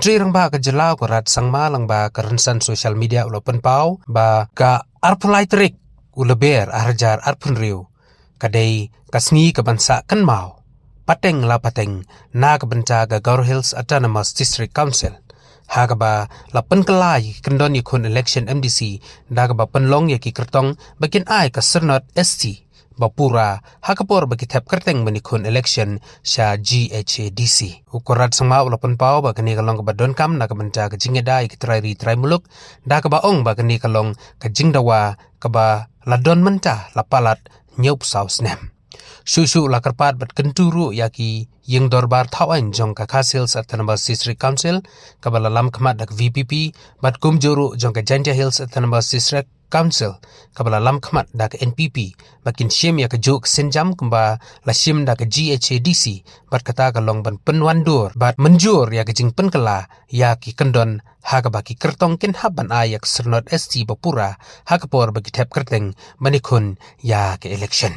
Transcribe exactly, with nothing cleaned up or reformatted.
Myntri Rangbah ka jylla u Conrad Sangma lyngba ka rynsan social media u la pynpaw ba ka arphew lai tarik u Lber arhajar arphew hynriew ka dei ka sngi ka ban sah kynmaw pateng la pateng na ka bynta ka Garo Hills Autonomous District Council, ha kaba la pynkylla ïa ki kyndon ïakhun election M D C da kaba pynlong ïa ki kyrtong ba kin ai ka syrnod S T ba pura ha ka por ba ki thep kyrteng ban ïakhun election sha G H A D C. U Conrad Sangma u la pynpaw ba kane ka long kaba donkam na ka bynta ka jingïada ïa ki trai ri trai muluk, da kaba ong ba kane ka long ka jingdawa kaba la don mynta la palat hynñiewphew saw snem. Shuh shuh la kyrpad bad kyntu ruh ïa ki ïing dorbar thaw aiñ jong ka Khasi Hills Autonomous District Council kaba la lam khmat da ka V P P, bad kumjuh ruh jong ka Jaintia Hills Autonomous District Council kaba la lam khmat da ka N P P ba kin shim ïa kajuh ka sienjam kumba la shim da ka G H A D C, bad kata ka long ban pynwandur bad mynjur ïa ka jingpynkylla ïa ki kyndon ha kaba ki kyrtong kin hap ban ai ïa ka syrnod S T ba pura ha ka por ba ki thep kyrteng ban ïakhun ïa ka election.